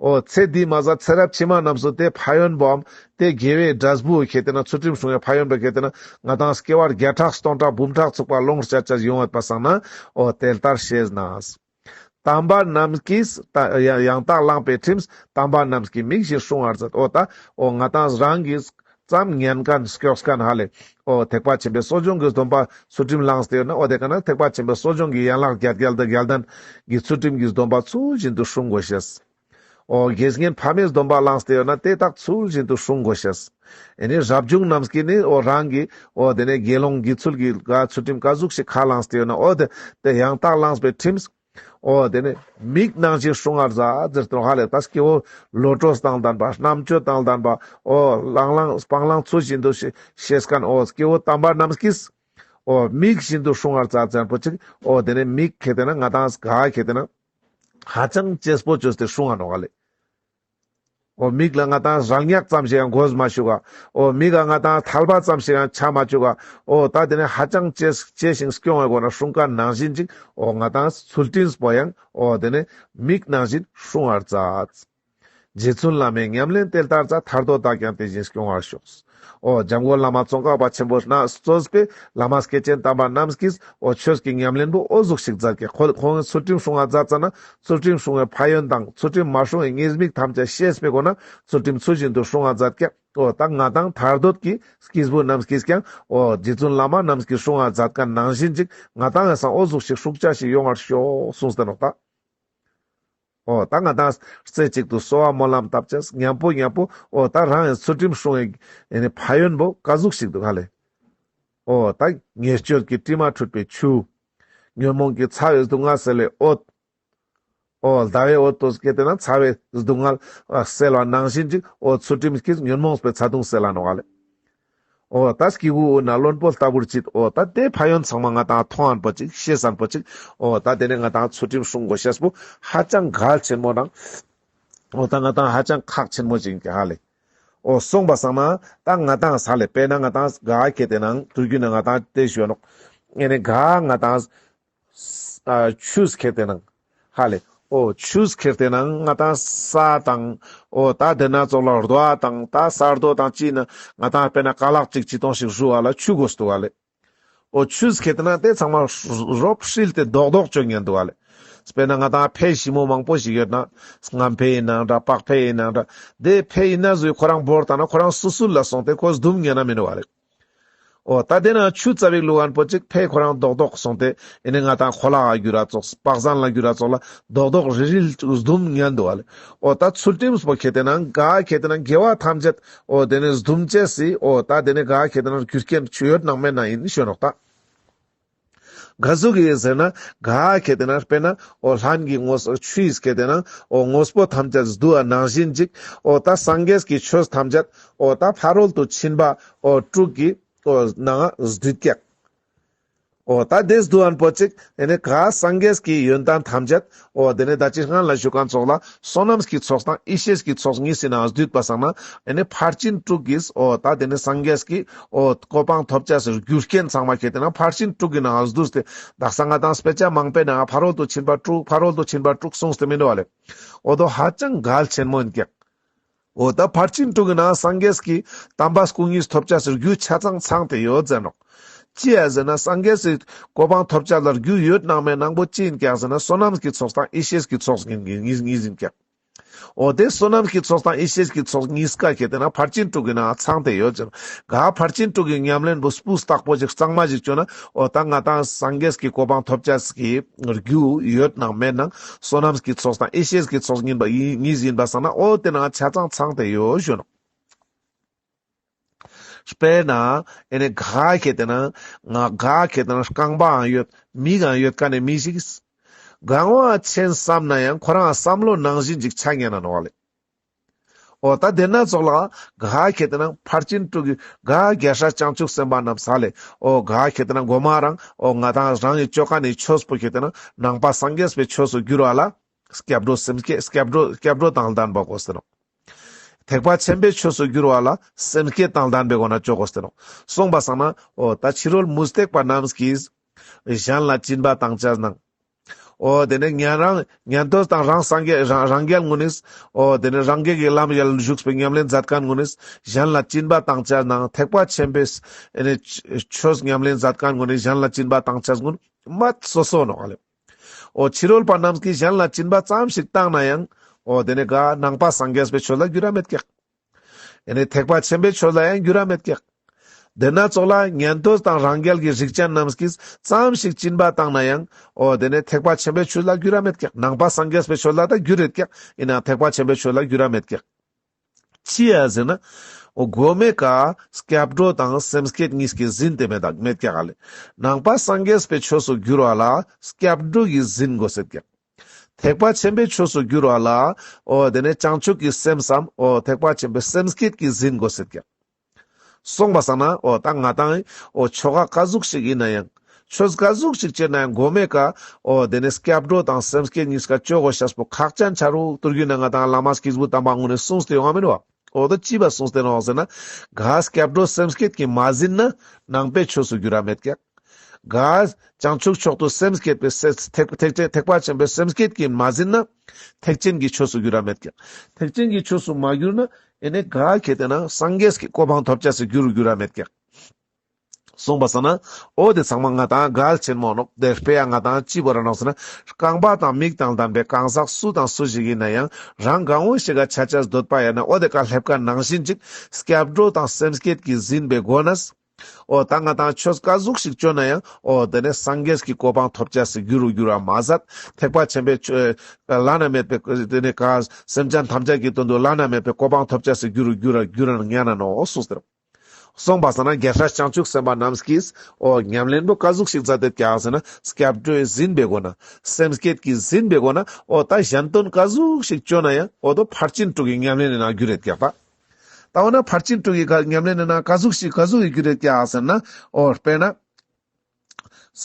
འོ་ཚེ་འདི་མ་ཟད་ཚེ་རབས་ཕྱི་མ་རྣམས་སུ་དེ་ཕན་ཡོན་པོའམ་དེ་དགེ་བའི་འབྲས་བུ་ཁེ་ཏེ་ན་ཚུལ་ཁྲིམས་སྲུང་བའི་ཕན་ཡོན་པོ་ཁེ་ཏེ་ན་ང་ཏང་སྐྱེ་བ་བརྒྱ་ཕྲག་སྟོང་ཕྲག་འབུམ་ཕྲག་ཚུགས་པ་ལོངས་སྤྱད་ཅེས་ཡོང་ཡོད་པ་སང་ན་འོ་དེ་ལྟར་ཤེས་ན། དམ་པ་རྣམས་ཀྱིས། ད་ཡང་ཡང་དག་བླངས་པའི་ཁྲིམས། དམ་པ་རྣམས་ཀྱིས་མིག་བཞིན་སྲུང་བར་མཛད། འོ་ད་འོ་ང་ཏང་རང་གིས་ཙམ་ཉན་མཁན་སྐྱོགས་མཁན་ཧ་ལེ། འོ་ཐེག་པ་ཆེན་པོའི་གསོ་སྦྱོང་གི་སྡོམ་པ་ཚུལ་ཁྲིམས་བླངས་ཏེ་ཡོད་ན། འོ་དེ་ཀ་ན་ཐེག་པ་ཆེན་པོའི་གསོ་སྦྱོང་གི་ཡན་ལག་བརྒྱད་བརྒྱད་དང་བརྒྱད་ལྡན་གྱི་ཚུལ་ཁྲིམས་ཀྱི་སྡོམ་པ་ཚུལ་བཞིན་དུ་སྲུང་དགོས་ཤེས། འོ་དགེ་བསྙེན་ཕ་མའི་སྡོམ་པ་བླངས་ཏེ་ཡོད་ན་དེ་དག་ཚུལ་བཞིན་དུ་སྲུང་དགོས་ཤེས། ཨེ་ནི་རབ་བྱུང་རྣམས་ཀྱིས་ནི་འོ་རང་གི་འོ་དེ་ནས་དགེ་སློང་དགེ་ཚུལ་གྱི་ག་ཚུལ་ཁྲིམས་ག་ཟུག་ཞིག་ཁས་བླངས་ཏེ་ཡོད་ན། འོ་དེ་དེ་ཡང་དག་བླངས་པའི་ཁྲིམས། འོ་དེ་ནས་མིག་ནང་བཞིན་སྲུང་བར་མཛད་ཟེར་ཏེ་ཧ་ལེ། ད་སྐྱེ་བོ་བློ་གྲོས་དང་ལྡན་པ། རྣམ་དཔྱོད་དང་ལྡན་པ། འོ་ལང་ལང་སྤང་བླང་ཚུལ་བཞིན་དུ་ཤེས་ཤེས་མཁན་འོ་སྐྱེ་བོ་དམ་པ་རྣམས་ཀྱིས། འོ་མིག་བཞིན་དུ་སྲུང་བར་མཛད་ཟེར་པོ་ཅིག་འོ་དེ་ནས་མིག་ཁེ་ཏེ་ན་ང་ཏང་ག་ཁེ་ཏེ་ན་ཧ་ཅང་གཅེས་པོ་བཅོས་ཏེ་སྲུང་ང་ནོག་ལེ། འོ་མིག་ལ་ང་ཏང་རལ་མྱགས་ཙམ་ཞིག་ཡང་འགོས་མ་བཅུག་ག་འོ་མིག་ལ་ང་ཏང་ཐལ་བ་ཙམ་ཞིག་ཡང་ཆ་མ་བཅུག་ག་འོ་ད་དེ་ནས་ཧ་ཅང་གཅེས་གཅེས་ཤིང་སྐྱོང་བའི་སྒོ་ནས་སྲུང་མཁན་ནང་བཞིན་ཅིག་འོ་ང་ཏང་ཚུལ་ཁྲིམས་པོ་ཡང་འོ་དེ་ནས་མིག་ནང་བཞིན་སྲུང་བར་མཛད། རྗེ་བཙུན་བླ་མའི་ཉམས་ལེན་དེ་ལྟར་མཛད། ཐར་འདོད་བདག་ཀྱང་དེ་བཞིན་སྐྱོང་བར་ཤོག་འོ་འཇམ་མགོན་བླ་མ་ཙོང་ཁ་པ་ཆེན་པོ་ན་གཙོས་པའི་བླ་མ་སྐྱེས་ཆེན་དམ་པ་རྣམས་ཀྱིས་འོ་ཆོས་ཀྱི་ཉམས་ལེན་པོ་འོ་ཟུག་ཞིག་མཛད་ཀྱག་ཁོ་ཁོང་གི་ཚུལ་ཁྲིམས་སྲུང་བ་མཛད་ཙ་ན་ཚུལ་ཁྲིམས་སྲུང་བའི་ཕན་ཡོན་དང་ཚུལ་ཁྲིམས་མ་སྲུང་བའི་ཉེས་དམིགས་ཐམས་ཅད་ཤེས་པའི་སྒོ་ན་ཚུལ་ཁྲིམས་ཚུལ་བཞིན་དུ་སྲུང་བ་མཛད་ཀྱག་འོ་ད་ང་ཏང་ཐར་འདོད་ཀྱི་སྐྱེས་བུ་རྣམས་ཀྱིས་ཀྱང་འོ་རྗེ་བཙུན་བླ་མ་རྣམས་ཀྱིས་སྲུང་བ་མཛད་མཁན་ནང་བཞིན་ཅིག་ང་ཏང་ཡང་སང་འོ་ཟུག་ཞིག་སྲུང་ཆ་ཞིག་ཡོང་བར་ཤོག་གསུངས་ཏེ་ནོག་ད། འོ་ད་ང་ཏང་རྩེ་གཅིག་ཏུ་གསོལ་བ་སྨོན་ལམ་བཏབ་ཅེས་མཉམ་པོ་མཉམ་པོ་འོ་ད་རང་ཡང་ཚུལ་ཁྲིམས་སྲུང་བའི་ཨེ་ནི་ཕན་ཡོན་པོ་ག་ཟུག་ཞིག་འདུག་ཧ་ལེ། འོ་ད་ཉེས་སྤྱོད་ཀྱི་དྲི་མ་འཁྲུད་པའི་ཆུ། ཉོན་མོངས་ཀྱི་ཚ་བའི་སྡུག་བསྔལ་སེལ་བའི་འོད། འོ་ཟླ་བའི་འོད་དུ་སྐྱེས་ཏེ་ན་ཚ་བའི་སྡུག་བསྔལ་སེལ་བ་ནང་བཞིན་ཅིག་འོ་ཚུལ་ཁྲིམས་ཀྱིས་ཉོན་མོངས་པའི་ཚ་གདུང་སེལ་ལ་ནོག་ལེ། འོ་ད་སྐྱེ་དགུའི་དབུས་ན་ལྷུན་པོ་ལྟ་བུར་བརྗིད། འོ་ད་དེ་ཕན་ཡོན་ཚང་མ་ང་ཏང་མཐོང་ཨན་པོ་ཅིག་ཤེས་ཨན་པོ་ཅིག་འོ་ད་དེ་ནས་ང་ཏང་ཚུལ་ཁྲིམས་སྲུང་དགོས་ཤེས་པོ་ཧ་ཅང་གལ་ཆེན་མོ་དང་། འོ་ད་ང་ཏང་ཧ་ཅང་ཁག་ཆེན་མོ་ཅིག་ཧ་ལེ། འོ་སོང་པ་སང་ན་ད་ང་ཏང་ས་ལེ་དཔེར་ན་ང་ཏང་ག་ཁེ་ཏེ་ནང་དུས་རྒྱུན་ན་ང་ཏང་དེ་ཞུ་ནོག་ཨེ་ནི་ག་ང་ཏང་ཨ་ཆུས་ཁེ་ཏེ་ནང་ཧ་ལེ། འོ་ཆུས་ཁེ་ཏེ་ནང་ང་ཏང་ས་དང་འོ་ད་དེ་ན་ཙོགས་ལ་རྡོ་ཨ་དང་ད་ས་རྡོ་དང་ཅི་ན་ང་ཏང་དཔེར་ན་ཀ་ལག་ཅིག་ཅི་ཏོང་ཞིག་བཟོ་བ་ལ་ཆུ་དགོས་འདུག་ཧ་ལེ། འོ་ཆུས་ཁེ་ཏེ་ན་དེ་ཚང་མ་རོབ་ཧྲིལ་ཏེ་རྡོག་རྡོག་ཅོ་ཉན་འདུག་ཧ་ལེ། དཔེར་ན་ང་ཏང་ཕེ་ཞིམ་མོ་མང་པོ་ཞིག་ཡོད་ན་སྔམ་ཕེ་ཡིན་ནང་འདྲ་པག་ཕེ་ཡིན་ནང་འདྲ་དེ་ཕེ་ཡིན་ན་བཟོས་ཁོ་རང་བོར་ཏང་ན་ཁོ་རང་སུ་སུ་ལ་སོང་སྟེ་ཁོ་སྡུམ་ཉན་ན་མི་འདུག་ཧ་ལེ། འོ་ད་དེ་ན་ཆུ་ཙ་པིག་བླུགས་ཨན་པོ་ཅིག་ཕེ་ཁོ་རང་རྡོག་རྡོག་སོང་སྟེ་ཨེ་ནི་ང་ཏང་ཁོ་ལག་ག་གྱུར་ར་ཙོགས་པག་ཟན་ལ་གྱུར་ར་ཙོགས་ལ་རྡོག་རྡོག་རིལ་རིལ་སྡུམ་ཉན་འདུག་ཧ་ལེ། འོ་ད་ཚུལ་ཁྲིམས་པོ་ཁེ་ཏེ་ན་ག་ཁེ་ཏེ་ན་དགེ་བ་ཐམས་ཅད་འོ་དེ་ནས་སྡུམ་ཅེས་སི་འོ་ད་དེ་ནས་ག་ཁེ་ཏེ་ན་རྒྱུ་རྐྱེན་ཆུ་ཡོད་ནང་མེད་ན་ཡིན་ཞུ་ནོག་ད། ག་ཟུག་གི་ཟེར་ན་ག་ཁེ་ཏེ་ན་དཔེར་ན་འོ་ལྷན་གྱི་དངོས་ཆུ་ཡིས་ཁེ་ཏེ་ན་འོ་དངོས་པོ་ཐམས་ཅད་བསྡུ་བ་ནང་བཞིན་ཅིག་འོ་ད་སངས་རྒྱས་ཀྱི་ཆོས་ཐམས་ཅད་འོ་ད་ཕ་རོལ་ཏུ་ཕྱིན་པ་འོ་དྲུག་གི་འོ་ནང་བསྡུས་ཀྱག་འོ་ད་དེ་བསྡུ་ཨན་པོ་ཅིག་ཨེ་ནི་ག་སངས་རྒྱས་ཀྱི་ཡོན་ཏན་ཐམས་ཅད་འོ་དེ་ནས་ད་ཅི་སྔན་ལ་ཞུ་མཁན་ཙོགས་ལ་བསོད་ནམས་ཀྱི་ཚོགས་དང་ཡེ་ཤེས་ཀྱི་ཚོགས་གཉིས་སི་ནང་བསྡུས་པ་སང་ན་ཨེ་ནི་ཕར་ཕྱིན་དྲུག་གིས་འོ་ད་དེ་ནས་སངས་རྒྱས་ཀྱི་འོ་གོ་འཕང་ཐོབ་ཅེས་སི་རྒྱུ་རྐྱེན་ཚང་མ་ཁེ་ཏེ་ན་ཕར་ཕྱིན་དྲུག་གི་ནང་བསྡུས་ཏེ་དག་ས་ང་ཏང་དཔེ་ཆ་མང་པོའི་ནང་ཕ་རོལ་ཏུ་ཕྱིན་པ་དྲུག་ཕ་རོལ་ཏུ་ཕྱིན་པ་དྲུག་གསུངས་ཏེ་མི་འདུག་ཧ་ལེ། འོ་དོ་ཧ་ཅང་གལ་ཆེན་མོ་ཡིན་ཀྱག་འོ་ད་ཕར་ཕྱིན་དྲུག་གི་ནང་སངས་རྒྱས་ཀྱི་དམ་པ་སྐུ་གཉིས་ཐོབ་ཅེས་སི་རྒྱུ་ཆ་ཚང་ཚང་སྟེ་ཡོད་ཟེར་ནོག་ཅི་ཡ་ཟེར་ན་སངས་རྒྱས་སི་གོ་འཕང་ཐོབ་ཅེས་ལ་རྒྱུ་ཡོད་ནང་མེད་ནང་པོ་ཅི་ཡིན་ཀྱག་ཟེར་ན་བསོད་ནམས་ཀྱི་ཚོགས་དང་ཡེ་ཤེས་ཀྱི་ཚོགས་གཉིས་གཉིས་ཡིན་ཀྱག་འོ་དེ་བསོད་ནམས་ཀྱི་ཚོགས་དང་ཡེ་ཤེས་ཀྱི་ཚོགས་གཉིས་ཀ་ཁེ་ཏེ་ན་ཕར་ཕྱིན་དྲུག་གི་ནང་ཚང་སྟེ་ཡོད་ཟེར་ནོག་ག་ཕར་ཕྱིན་དྲུག་གི་ཉམས་ལེན་པོ་སྤུས་དག་པོ་ཅིག་གཙང་མ་ཅིག་བཅོ་ན་འོ་ད་ང་ཏང་སངས་རྒྱས་ཀྱི་གོ་འཕང་ཐོབ་ཅེས་ཀྱི་རྒྱུ་ཡོད་ནང་མེད་ནང་བསོད་ནམས་ཀྱི་ཚོགས་དང་ཡེ་ཤེས་ཀྱི་ཚོགས་གཉིས་པ་ཡིན་གཉིས་ཡིན་པ་སང་ན་འོ་དེ་ནང་ཆ་ཚང་ཚང་སྟེ་ཡོད་ཞུ་ནོག་དཔེར་ན་ཨེ་ནི་ག་ཁེ་ཏེ་ན་ང་ག་ཁེ་ཏེ་ན་རྐང་པའང་ཡོད་མིག་ཡང་ཡོད་མཁན་ནི་མི་ཞིག་གང་བ་ཆེན་བསམ་ན་ཡང་ཁོ་རང་བསམ་བློ་ནང་བཞིན་ཅིག་ཆ་ཉན་ན་ནོག་ལེ། འོ་ད་དེ་ན་ཙོགས་ལ་ག་ཁེ་ཏེ་ན་ཕར་ཕྱིན་དྲུག་གི་ག་རྒྱལ་སྲས་བྱང་ཆུབ་སེམས་དཔའ་རྣམས་ས་ལེ། འོ་ག་ཁེ་ཏེ་ན་གོ་མ་རང་འོ་ང་ཏང་རང་གི་ཅོ་ཁན་ནི་ཆོས་པོ་ཁེ་ཏེ་ན་ནང་པ་སངས་རྒྱས་པའི་ཆོས་སུ་བསྒྱུར་བ་ལ་སྐྱབས་འགྲོ་སེམས་བསྐྱེད་སྐྱབས་འགྲོ་སྐྱབས་འགྲོ་དང་ལྡན་པ་དགོས་ཏེ་ནོག་ཐེག་པ་ཆེན་པོའི་ཆོས་སུ་བསྒྱུར་བ་ལ་སེམས་བསྐྱེད་དང་ལྡན་པའི་སྒོ་ནས་ཅོ་དགོས་ཏེ་ནོག་སོང་པ་སང་ན་འོ་ད་ཕྱི་རོལ་མུ་སྟེགས་པ་རྣམས་ཀྱིས་གཞན་ལ་སྦྱིན་པ་བཏང་ཅེས་ནང་། འོ་དེ་ནས་ཉན་རང་ཉན་ཐོས་དང་རང་སངས་རྒྱས་རང་རང་རྒྱལ་ངོ་ནིས། འོ་དེ་ནས་རང་རྒྱལ་གྱི་ལམ་ཡལ་ཞུགས་པའི་ཉམས་ལེན་མཛད་མཁན་ངོ་ནིས་གཞན་ལ་སྦྱིན་པ་བཏང་ཅེས་ནང་། ཐེག་པ་ཆེན་པོའི་ཨེ་ནས་ཆོས་ཉམས་ལེན་མཛད་མཁན་ངོ་ནིས་གཞན་ལ་སྦྱིན་པ་བཏང་ཅེས་ངོ་མ་སོ་སོ་ནོག་ལེ། འོ་ཕྱི་རོལ་པ་རྣམས་ཀྱིས་གཞན་ལ་སྦྱིན་པ་ཙམ་ཞིག་བཏང་ན་ཡང་འོ་དེ་ནས་ག་ནང་པ་སངས་རྒྱས་པའི་ཆོས་ལ་འགྱུར་ར་མེད་ཀྱག། ཨེ་ནས་ཐེག་པ་ཆེན་པོའི་ཆོས་ལ་ཡང་འགྱུར་ར་མེད་ཀྱག། དེ་ན་ཙོགས་ལ་ཉན་ཐོས་དང་རང་རྒྱལ་གྱི་རིགས་ཅན་རྣམས་ཀྱིས་ཙམ་ཞིག་སྦྱིན་པ་བཏང་ན་ཡང་འོ་དེ་ནས་ཐེག་པ་ཆེན་པོའི་ཆོས་ལ་འགྱུར་ར་མེད་ཀྱག། ནང་པ་སངས་རྒྱས་པའི་ཆོས་ལ་ད་འགྱུར་རེད་ཀྱག། ཡིན་ནའང་ཐེག་པ་ཆེན་པོའི་ཆོས་ལ་འགྱུར་ར་མེད་ཀྱག། ཅི་ཡ་ཟེར་ན། འོ་མགོ་མའི་ཀ་སྐྱབས་འགྲོ་དང་སེམས་བསྐྱེད་གཉིས་ཀྱི་ཟིན་དེ་མེད་དག་མེད་ཀྱག་ལེ། ནང་པ་སངས་རྒྱས་པའི་ཆོས་སུ་འགྱུར་བ་ལ་སྐྱབས་འགྲོ་གི་ཟིན་དགོས་སེད་ཀྱག། ཐེག་པ་ཆེན་པོའི་ཆོས་སུ་འགྱུར་བ་ལ་འོ་དེ་ནས་བྱང་ཆུབ་ཀྱི་སེམས་སམ་འོ་ཐེག་པ་ཆེན་པོའི་སེམས་བསྐྱེད་ཀྱི་ཟིན་དགོས་སེད་ཀྱག། སོང་པ་སང་ན་འོ་ད་ང་དང་འོ་ཆོ་ག་ཀ་ཟུག་ཞིག་ཡིན་ན་ཡང་ཆོས་ཀ་ཟུག་ཞིག་བྱེད་ན་ཡང་མགོ་མའི་ཀ་འོ་དེ་ནས་སྐྱབས་འགྲོ་དང་སེམས་བསྐྱེད་གཉིས་ཀ་བཅོ་དགོས་ཤེས་པོ་ཁག་ཅན་ཆ་རུག། དུས་རྒྱུན་ན་ང་དང་བླ་མ་སྐྱེས་བུ་དམ་པ་ངུ་ནས་གསུངས་ཏེ་ཡོང་བ་མིན་བ། འོ་ད་ཅི་བ་གསུངས་ཏེ་ནོག་ཟེར་ན། ག་སྐྱབས་འགྲོ་སེམས་བསྐྱེད་ཀྱིས་མ་ཟིན་ན་ནང་པའི་ཆོས་སུ་འགྱུར་ར་མེད་ཀྱག། ག་བྱང་ཆུབ་མཆོག་ཏུ་སེམས་བསྐྱེད་པའི་སེ་ཐེག་ཐེག་ཐེག་པ་ཆེན་པོའི་སེམས་བསྐྱེད་ཀྱིས་མ་ཟིན་ན་ཐེག་ཆེན་གྱི་ཆོས་སུ་འགྱུར་ར་མེད་ཀྱག། ཐེག་ཆེན་གྱི་ཆོས་སུ་མ་གྱུར་ན་ཨེ་ནས་ག་ཁེ་ཏེ་ན་སངས་རྒྱས་ཀྱི་གོ་འཕང་ཐོབ་ཅེས་སུ་འགྱུར་འགྱུར་ར་མེད་ཀྱག། སོང་པ་སང་ན་འོ་དེ་ཚང་མ་ང་དང་གལ་ཆེན་མོ་ནོག། དེ་དཔེ་ཡང་ང་དང་ཅི་བོ་ར་ནོག་ཟེར་ན། རྐང་པ་དང་མིག་དང་ལྡན་པའི་གང་ཟག་སུ་དང་སུ་ཞིག་ཡིན་ན་ཡང་རང་གང་བོ་ཞིག་ག་ཆ་ཅེས་འདོད་པ་ཡིན་ན་འོ་དེ་ཀ་སླེབས་ཀ་ནང་བཞིན་ཅིག་སྐྱབས་འགྲོ་དང་སེམས་བསྐྱེད་ཀྱིས་ཟིན་པའི་སྒོ་ནས། འོ་ད་ང་དང་ཆོས་ཀ་ཟུག་ཞིག་བཅོ་ན་ཡང་འོ་དེ་ནས་སངས་རྒྱས་ཀྱི་གོ་འཕང་ཐོབ་ཅེས་སུ་འགྱུར་རུ་འགྱུར་བ་མ་ཟད་ཐེག་པ་ཆེན་པོའི་ཆོས་བླ་ན་མེད་པའི་དེ་ནས་ག་སེམས་ཅན་ཐམས་ཅད་ཀྱི་དོན་དུ་བླ་ན་མེད་པའི་གོ་འཕང་ཐོབ་ཅེས་སུ་འགྱུར་རུ་འགྱུར་ར་འགྱུར་ར་ཉན་ན་ནོག་གསུངས་ཏེ། སོང་པ་སང་ན་རྒྱལ་སྲས་བྱང་ཆུབ་སེམས་དཔའ་རྣམས་ཀྱིས་འོ་ཉམས་ལེན་པོ་ཀ་ཟུག་ཞིག་མཛད་དེ་ཀྱག་ཟེར་ན་སྐྱབས་འགྲོས་ཟིན་པའི་སྒོ་ན་སེམས་བསྐྱེད་ཀྱིས་ཟིན་པའི་སྒོ་ན་འོ་ད་གཞན་དོན་ཀ་ཟུག་ཞིག་བཅོ་ན་ཡང་འོ་དོ་ཕར་ཕྱིན་དྲུག་གི་ཉམས་ལེན་ནི་ནང་འགྱུར་རེད་ཀྱག་པ། ད་འོ་ན་ཕར་ཕྱིན་དྲུག་གི་ཉམས་ལེན་ནི་ནང་ཀ་ཟུག་ཞིག་ཀ་ཟུག་གི་འགྱུར་རེད་ཀྱག་ཟེར་ན་འོ་དཔེར་ན།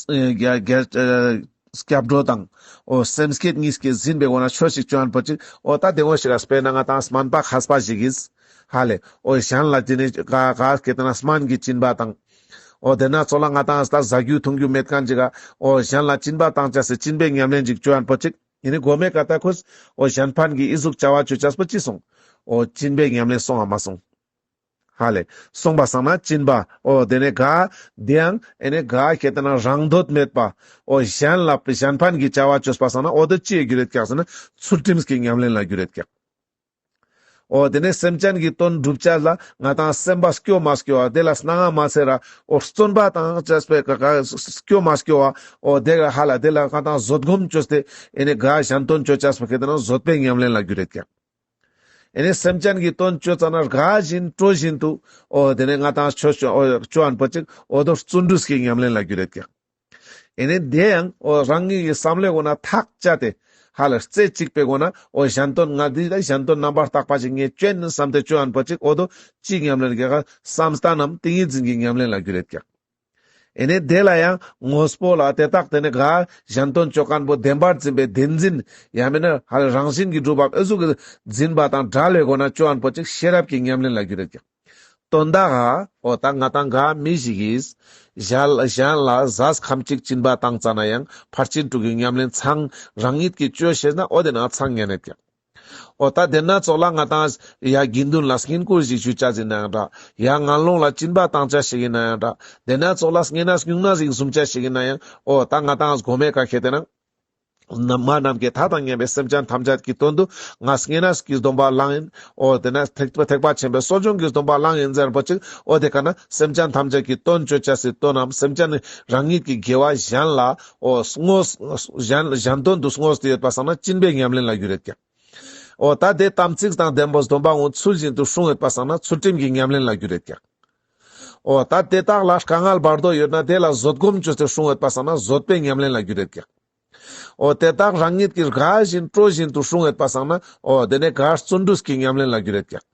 རྒྱ་རྒྱ་སྐྱབས་འགྲོ་དང་འོ་སེམས་བསྐྱེད་གཉིས་ཀྱིས་ཟིན་པའི་སྒོ་ན་ཆོས་ཤིག་བཅོ་ཨན་པོ་ཅིག་འོ་ད་དེ་འོ་ཞིག་ག་དཔེར་ན་ང་དང་སྨན་པ་མཁས་པ་ཞིག་གིས་ཧ་ལེ་འོ་གཞན་ལ་དེ་ནས་ག་ག་སྐད་ན་སྨན་གྱི་སྦྱིན་པ་དང་འོ་དེ་ན་ཚོ་ལ་ང་དང་ད་ཟ་རྒྱུ་འཐུང་རྒྱུ་མེད་མཁན་ཅིག་ག་འོ་གཞན་ལ་སྦྱིན་པ་བཏང་ཅེས་སི་སྦྱིན་པའི་ཉམས་ལེན་ཅིག་བཅོ་ཨན་པོ་ཅིག་ཡིན་ནི་མགོ་མའི་ཀ་ད་ཁོས་འོ་གཞན་ཕན་གྱི་ཨི་ཟུག་བྱ་བ་བཅོ་ཅེས་པོ་ཅི་སོང་འོ་སྦྱིན་པའི་ཉམས་ལེན་སོང་ང་མ་སོང་། ཧ་ལེ། སོང་པ་སང་ན་སྦྱིན་པ། འོ་དེ་ནས་ག་དེ་ཡང་ཨེ་ནས་ག་ཁེ་ཏེ་ན་རང་འདོད་མེད་པ། འོ་གཞན་ལ་གཞན་ཕན་གྱི་བྱ་བ་བཅོས་པ་སང་ན་འོ་དེ་ཅི་ཡི་འགྱུར་རེད་ཀྱག་ཟེར་ན་ཚུལ་ཁྲིམས་ཀྱི་ཉམས་ལེན་ལ་འགྱུར་རེད་ཀྱག། འོ་དེ་ནས་སེམས་ཅན་གྱི་དོན་སྒྲུབ་ཅེས་ལ་ང་དང་སེམས་པ་སྐྱོ་མ་སྐྱོ་བ་དེ་ལ་སྣང་ང་མ་ཟེར་ར་འོ་བརྩོན་པ་དང་བཅས་པའི་ག་ག་སྐྱོ་མ་སྐྱོ་བ་འོ་དེ་ལ་ཧ་ལ་དེ་ལ་ང་དང་བཟོད་སྒོམ་བཅོས་ཏེ་ཨེ་ནས་ག་གཞན་དོན་བཅོ་ཅེས་པ་ཁེ་ཏེ་ན་བཟོད་པའི་ཉམས་ལེན་ལ་འགྱུར་རེད་ཀྱག། ཨེ་ནས་སེམས་ཅན་གྱི་དོན་བཅོ་ཙ་ན་དགའ་བཞིན་སྤྲོ་བཞིན་དུ་འོ་དེ་ནས་ང་དང་ཆོས་བཅོ་འོ་བཅོ་ཨན་པོ་ཅིག་འོ་དོ་བརྩོན་འགྲུས་ཀྱི་ཉམས་ལེན་ལ་འགྱུར་རེད་ཀྱག། ཨེ་ནས་དེ་ཡང་འོ་རང་ཉིད་ཀྱི་བསམ་བློའི་སྒོ་ན་ཐག་བཅད་དེ་ཧ་ལ་རྩེ་གཅིག་པའི་སྒོ་ན་འོ་གཞན་དོན་ང་འདི་ད་གཞན་དོན་རྣམ་པར་དག་པ་ཞིག་ངས་བཅོ་ཨིན་བསམ་སྟེ་བཅོ་ཨན་པོ་ཅིག་འོ་དོ་ཅི་ཉམས་ལེན་ཀྱག་བསམ་གཏན་ནམ་ཏིང་ངེ་འཛིན་གྱི་ཉམས་ལེན་ལ་འགྱུར་རེད་ཀྱག། ཨེ་ནས་དེ་ལ་ཡང་དངོས་པོ་ལ་དེ་དག་དེ་ནས་ག་གཞན་དོན་བཅོ་མཁན་པོ་བདེན་པར་འཛིན་པའི་བདེན་འཛིན་ཡང་མིན་ན་ཧ་ལས་རང་བཞིན་གྱིས་གྲུབ་པ་ཨེ་ཟུག་གི་འཛིན་པ་དང་བྲལ་བའི་སྒོ་ན་བཅོ་ཨན་པོ་ཅིག་ཤེས་རབ་ཀྱི་ཉམས་ལེན་ལ་འགྱུར་རེད་ཀྱག། དོན་དག་ག་འོ་ད་ང་དང་ག་མི་ཞིག་གིས་གཞན་གཞན་ལ་ཟས་ཁམ་གཅིག་སྦྱིན་པ་བཏང་ཙ་ན་ཡང་ཕར་ཕྱིན་དྲུག་གི་ཉམས་ལེན་ཚང་རང་ཉིད་ཀྱིས་བཅོ་ཤེས་ན་འོ་དེ་ན་ཚང་ཉན་ནེད་ཀྱག། འོ་ད་དེ་ན་ཙོགས་ལ་ང་དང་ཡ་དགེ་འདུན་ལ་བསྙེན་བཀུར་ཞིག་ཞུ་ཅེས་ཡིན་ན་ཡང་འདྲ། ཡ་ངན་སློང་ལ་སྦྱིན་པ་བཏང་ཅེས་ཞིག་ཡིན་ན་ཡང་འདྲ། དེ་ན་ཙོགས་ལ་བསྙེན་གནས་སྨྱུང་གནས་ཞིག་བཟུང་ཅེས་ཞིག་ཡིན་ན་ཡང་འོ་ད་ང་དང་མགོ་མའི་ཀ་ཁེ་ཏེ་ན་མ་ནམ་མཁའི་མཐའ་དང་མཉམ་པའི་སེམས་ཅན་ཐམས་ཅད་ཀྱི་དོན་དུ་ང་བསྙེན་གནས་ཀྱི་སྡོམ་པ་བླངས་ཡིན། འོ་དེ་ན་ཐེག་ཐེག་པ་ཆེན་པོའི་གསོ་སྦྱོང་གི་སྡོམ་པ་བླངས་ཡིན་ཟེར་པོ་ཅིག། འོ་དེ་ཀ་ན་སེམས་ཅན་ཐམས་ཅད་ཀྱི་དོན་བཅོ་ཅེས་སི་དོན་ནམ་སེམས་ཅན་རང་ཉིད་ཀྱི་དགེ་བ་གཞན་ལ་འོ་བསྔོ་གཞན་གཞན་དོན་དུ་བསྔོས་ཏེ་ཡོད་པ་སང་ན་སྦྱིན་པའི་ཉམས་ལེན་ལ་འགྱུར་རེད་ཀྱག། འོ་ད་དེ་དམ་ཚིག་དང་ལྡན་པའི་སྡོམ་པ་འོ་ཚུལ་བཞིན་དུ་སྲུང་ཡོད་པ་སང་ན་ཚུལ་ཁྲིམས་ཀྱི་ཉམས་ལེན་ལ་འགྱུར་རེད་ཀྱག། འོ་ད་དེ་དག་ལ་དཀའ་ངལ་བར་དོ་ཡོད་ན་དེ་ལ་བཟོད་སྒོམ་བཅོས་ཏེ་སྲུང་ཡོད་པ་སང་ན་བཟོད་པའི་ཉམས་ལེན་ལ་འགྱུར་རེད་ཀྱག། འོ་དེ་དག་རང་ཉིད་ཀྱིས་དགའ་བཞིན་སྤྲོ་བཞིན་དུ་སྲུང་ཡོད་པ་སང་ན་འོ་དེ་ནས་ག་བརྩོན་འགྲུས་ཀྱི་ཉམས་ལེན་ལ་འགྱུར་རེད་ཀྱག།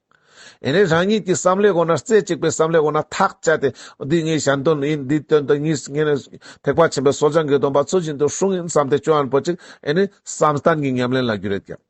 ཨེ་ནས་རང་ཉིད་ཀྱི་བསམ་བློའི་སྒོ་ན་རྩེ་གཅིག་པའི་བསམ་བློའི་སྒོ་ན་ཐག་བཅད་དེ་འདི་ངའི་གཞན་དོན་ཡིན། འདི་དོན་དུ་ངས་ངས་ནས་ཐེག་པ་ཆེན་པོའི་གསོ་སྦྱོང་གི་སྡོམ་པ་ཚུལ་བཞིན་དུ་སྲུང་ཡིན་བསམ་སྟེ་བཅོ་ཨན་པོ་ཅིག་ཨེ་ནས་བསམ་གཏན་གྱི་ཉམས་ལེན་ལ་འགྱུར་རེད་ཀྱག།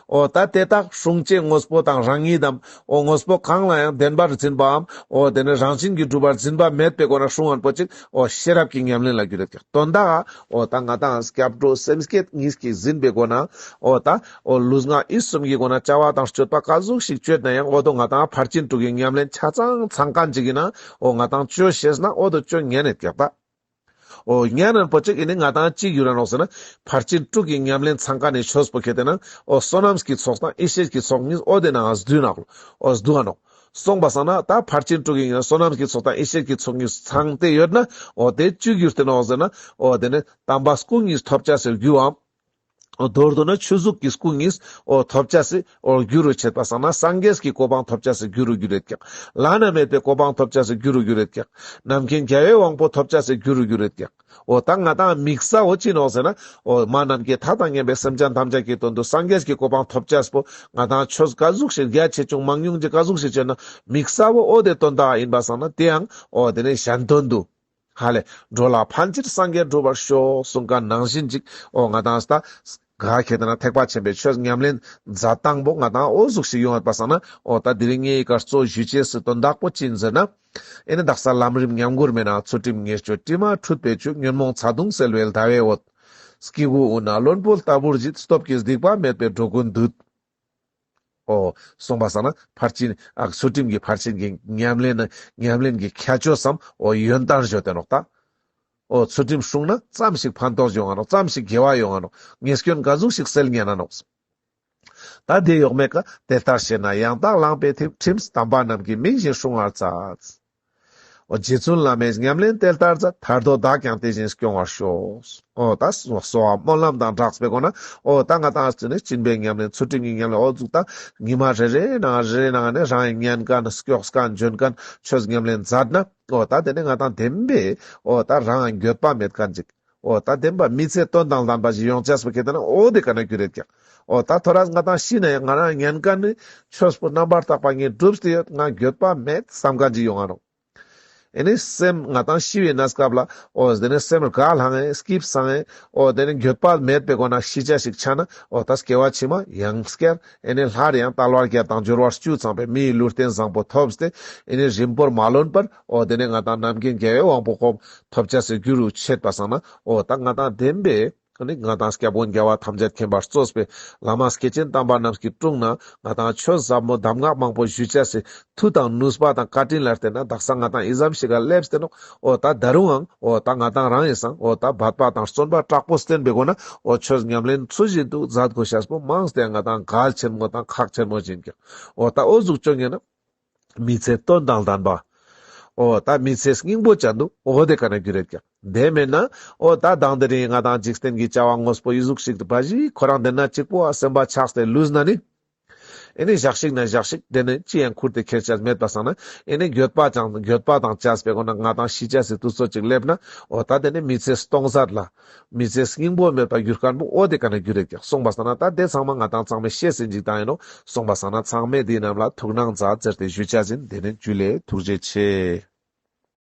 འོ་ད་དེ་དག་སྲུང་བྱའི་དངོས་པོ་དང་རང་ཉིད་དམ། འོ་དངོས་པོ་གང་ལ་ཡང་བདེན་པར་འཛིན་པའམ། འོ་དེ་ནས་རང་བཞིན་གྱིས་གྲུབ་པར་འཛིན་པ་མེད་པའི་སྒོ་ན་སྲུང་ཨན་པོ་ཅིག་འོ་ཤེས་རབ་ཀྱི་ཉམས་ལེན་ལ་འགྱུར་རེད་ཀྱག། དོན་དག་འོ་ད་ང་དང་སྐྱབས་འགྲོ་སེམས་བསྐྱེད་གཉིས་ཀྱིས་ཟིན་པའི་སྒོ་ན་འོ་ད་འོ་ལུས་ངག་ཡིད་གསུམ་གྱི་སྒོ་ན་བྱ་བ་དང་སྤྱོད་པ་ག་ཟུག་ཞིག་སྤྱོད་ན་ཡང་འོ་དོ་ང་དང་ཕར་ཕྱིན་དྲུག་གི་ཉམས་ལེན་ཆ་ཚང་ཚང་མཁན་ཅིག་ཡིན་ན་འོ་ང་དང་བཅོ་ཤེས་ན་འོ་དོ་བཅོ་ཉན་ནེད་ཀྱག་པ། འོ་ཉན་ན་པོ་ཅིག་ཨེ་ནི་ང་དང་ཅི་གྱུར་ར་ནོག་ཟེར་ན། ཕར་ཕྱིན་དྲུག་གི་ཉམས་ལེན་ཚང་ཀ་ནེ་ཆོས་པོ་ཁྱེར་ཏེ་ན། འོ་བསོད་ནམས་ཀྱི་ཚོགས་དང་ཡེ་ཤེས་ཀྱི་ཚོགས་གཉིས་འོ་དེ་ནང་ང་འདུས་ནོག། འོ་འདུས་ནོག། སོང་པ་སང་ན་ད་ཕར་ཕྱིན་དྲུག་གི་བསོད་ནམས་ཀྱི་ཚོགས་དང་ཡེ་ཤེས་ཀྱི་ཚོགས་གཉིས་ཚང་སྟེ་ཡོད་ན། འོ་དེ་ཅི་གྱུར་ཏེ་ནོག་ཟེར་ན། འོ་དེ་ནི་དམ་པ་སྐུ་གཉིས་ཐོབ་ཅེས་སི་རྒྱུའམ། མདོར་བསྡུ་ན་ཆོས་གཟུགས་ཀྱི་སྐུ་གཉིས་འོ་ཐོབ་ཅེས་སི་འོ་རྒྱུ་རུ་ཆེད་པ་སང་ན་སངས་རྒྱས་ཀྱི་གོ་འཕང་ཐོབ་ཅེས་སི་རྒྱུ་རུ་གྱུར་ཡོད་ཀྱག། བླ་ན་མེད་པའི་གོ་འཕང་ཐོབ་ཅེས་སི་རྒྱུ་རུ་གྱུར་ཡོད་ཀྱག། རྣམ་མཁྱེན་རྒྱལ་བའི་དབང་པོ་ཐོབ་ཅེས་སི་རྒྱུ་རུ་གྱུར་ཡོད་ཀྱག། འོ་ད་ང་དང་དམིགས་ས་འོ་ཅི་ནོག་ཟེར་ན། འོ་མ་ནམ་མཁའི་མཐའ་དང་མཉམ་པའི་སེམས་ཅན་ཐམས་ཅད་ཀྱི་དོན་དུ་སངས་རྒྱས་ཀྱི་གོ་འཕང་ཐོབ་ཅེས་པོ་ང་དང་ཆོས་ག་ཟུག་ཞིག་རྒྱ་ཆེ་ཆུང་མང་ཉུང་ཅིག་ག་ཟུག་ཞིག་བྱས་ན་དམིགས་ས་འོ་འོ་དེ་དོན་དག་ཡིན་པ་སང་ན་དེའང་འོ་དེ་ནི་གཞན་དོན་དུ། ཧ་ལས། འགྲོ་ལ་ཕན་ཕྱིར་སངས་རྒྱས་འགྲུབ་པར་ཤོག་གསུངས་ཀ་ནང་བཞིན་ཅིག། འོ་ང་དང་ད་ག་ཁྱེར་ཏེ་ན་ཐེག་པ་ཆེན་པོའི་ཆོས་ཉམས་ལེན་མཛད་སྟངས་པོ་ང་དང་འོ་ཟུག་ཞིག་ཡོང་ཡོད་པ་སང་ན། འོ་ད་དེ་རིང་ངའི་ཀ་གཙོ་ཞུ་ཅེས་སི་དོན་དག་པོ་ཅི་ཡིན་ཟེར་ན། ཨེ་ནི་དག་ས་ལམ་རིམ་ཉམས་མགུར་མའི་ནང་ཚུལ་ཁྲིམས་ཉེས་སྤྱོད་དྲི་མ་འཁྲུད་པའི་ཆུ། ཉོན་མོངས་ཚ་གདུང་སེལ་བའི་ཟླ་བའི་འོད། སྐྱེ་དགུའི་དབུས་ན་ལྷུན་པོ་ལྟ་བུར་བརྗིད། སྟོབས་ཀྱིས་བསྡིགས་པ་མེད་པས་འགྲོ་ཀུན་འདུད། འོ་གསུངས་པ་སང་ན་ཕར་ཕྱིན་ཨ་ཚུལ་ཁྲིམས་ཀྱི་ཕར་ཕྱིན་གྱི་ཉམས་ལེན་ན་ཉམས་ལེན་གྱི་ཁྱད་ཆོས་སམ་འོ་ཡོན་ཏན་བརྗོད་དེ་ནོག་ད། འོ་ཚུལ་ཁྲིམས་སྲུང་ན་ཙམ་ཞིག་ཕན་ཐོགས་ཡོང་ང་ནོག། ཙམ་ཞིག་དགེ་བ་ཡོང་ང་ནོག། ཉེས་སྐྱོན་ག་ཟུག་ཞིག་སེལ་ཉན་ན་ནོག། ད་དེ་ཡོག་མེད་ཀ་དེ་ལྟར་ཤེས་ན་ཡང་དག་བླངས་པའི་ཁྲིམས། དམ་པ་རྣམས་ཀྱིས་མིང་བཞིན་སྲུང་བར་མཛད། འོ་རྗེ་བཙུན་བླ་མའི་ཉམས་ལེན་དེ་ལྟར་མཛད། ཐར་འདོད་བདག་ཀྱང་དེ་བཞིན་སྐྱོང་བར་ཤོག། འོ་ད་གསོལ་བ་སྨོན་ལམ་དང་སྦྲགས་པའི་སྒོ་ན་འོ་ད་ང་དང་སྤྱི་ནས་སྦྱིན་པའི་ཉམས་ལེན་ཚུལ་ཁྲིམས་ཀྱི་ཉམས་ལེན་འོ་ཟུག་ད་ཉི་མ་རེ་རེ་ནང་རེ་རེ་ནང་ནས་རང་ཉན་མཁན་སྐྱོགས་མཁན་འཇོན་མཁན་ཆོས་ཉམས་ལེན་མཛད་ན། འོ་ད་དེ་ནས་ང་དང་བདེན་པའི་འོ་ད་རང་འགྱོད་པ་མེད་མཁན་ཅིག། འོ་ད་བདེན་པ་མི་ཚེ་དོན་དང་ལྡན་པ་ཞིག་ཡོང་ཅེས་པོ་ཁྱེར་ཏེ་ན་འོ་དེ་ཀ་ན་གྱུར་ཡོད་ཀྱག། འོ་ད་ཐོ་རས་ང་དང་ཤི་ན་ཡང་ང་རང་ཉན་མཁན་ནི་ཆོས་པོ་རྣམ་པར་དག་པ་ངས་བསྒྲུབས་ཏེ་ཡོད། ང་འགྱོད་པ་མེད་བསམ་མཁན་ཅིག་ཡོང་ང་ནོག། ཨེ་ནི་སེམས་ང་དང་ཤི་བའི་གནས་སྐབས་ལ་འོ་དེ་ནི་སེམས་དགའ་ལྷང་ངེ་སྐྱིད་སང་ངེ་འོ་དེ་ནི་འགྱོད་པ་མེད་པའི་སྒོ་ན་ཤི་ཅེས་ཞིག་ཆ་ན་འོ་ད་སྐྱེ་བ་ཕྱི་མ་ཡང་སྐྱར་ཨེ་ནི་སླར་ཡང་དལ་བ་བརྒྱད་དང་འབྱོར་བ་བཅུ་ཚང་བའི་མིའི་ལུས་རྟེན་བཟང་པོ་ཐོབ་སྟེ་ཨེ་ནི་རིང་པོར་མ་ལོན་པར་འོ་དེ་ནི་ང་དང་རྣམ་མཁྱེན་རྒྱལ་བའི་དབང་པོ་གོ་ཐོབ་ཅེས་སི་རྒྱུ་རུ་ཆེད་པ་སང་ན་འོ་ད་ང་དང་བདེན་པའི་ཨ་ནི་ང་དང་སྐྱབས་མགོན་རྒྱལ་བ་ཐམས་ཅད་མཁྱེན་པར་གཙོས་པའི་བླ་མ་སྐྱེས་ཆེན་དམ་པ་རྣམས་ཀྱི་དྲུང་ན་ང་དང་ཆོས་ཟབ་མོ་གདམས་ངག་མང་པོ་ཞུ་ཅེས་སི་མཐུ་དང་ནུས་པ་དང་བཀའ་དྲིན་ལ་བརྟེན་ན་དག་ས་ང་དང་ཨི་ཙམ་ཞིག་ག་སླེབས་ཏེ་ནོག། འོ་ད་ད་རུང་ཡང་འོ་ད་ང་དང་རང་ཨི་སང་འོ་ད་འབད་པ་དང་བརྩོན་པ་དྲག་པོ་བསྟེན་པའི་སྒོ་ན་འོ་ཆོས་ཉམས་ལེན་ཚུལ་བཞིན་དུ་མཛད་དགོས་ཤེས་པོ་མང་སྟེ་ང་དང་གལ་ཆེན་མོ་དང་ཁག་ཆེན་མོ་ཡིན་ཀྱག། འོ་ད་འོ་ཟུག་ཅོ་ཉན་ན། མི་ཚེ་དོན་དང་ལྡན་པ། འོ་ད་མི་ཚེ་སྙིང་པོ་ཅན་དུ་འོ་དེ་ཀ་ན་གྱུར་ཡོད་ཀྱག། དེ་མེད་ན་འོ་ད་དང་དེ་རིང་ང་དང་འཇིག་རྟེན་གྱི་བྱ་བ་དངོས་པོ་ཨི་ཟུག་ཞིག་ཏུ་བ་ཞིག་ཁོ་རང་དེ་ན་གཅིག་པོ་ཨ་སེམས་པ་ཆགས་ཏེ་ལུས་ན་ནི། ཨེ་ནི་ཞག་ཞིག་ན་ཞག་ཞིག་དེ་ནི་ཅི་ཡང་ཁུར་ཏེ་ཁྱེར་ཅེས་མེད་པ་སང་ན་ཨེ་ནི་འགྱོད་པ་ཅང་འགྱོད་པ་དང་བཅས་པའི་སྒོ་ན་ང་དང་ཤི་ཅེས་སི་དུས་ཚོད་ཅིག་སླེབས་ན་འོ་ད་དེ་ནི་མི་ཚེ་སྟོང་ཟད་ལ། མི་ཚེ་སྙིང་པོ་མེད་པ་གྱུར་མཁན་པོ་འོ་དེ་ཀ་ན་གྱུར་ཡོད་ཀྱག། གསུངས་པ་སང་ན་ད་དེ་ཚང་མ་ང་དང་ཚང་མས་ཤེས་ཟིན་ཅིག་དང་ཡིན་ནོག། གསུངས་པ་སང་ན་ཚང་མས་དེ་རྣམས་ལ་ཐུགས་སྣང་མཛད་ཟེར་ཏེ་ཞུ་ཅེས་ཡིན། དེ་ནི་ཇུ་ལེ་ཐུགས་རྗེ་ཆེ།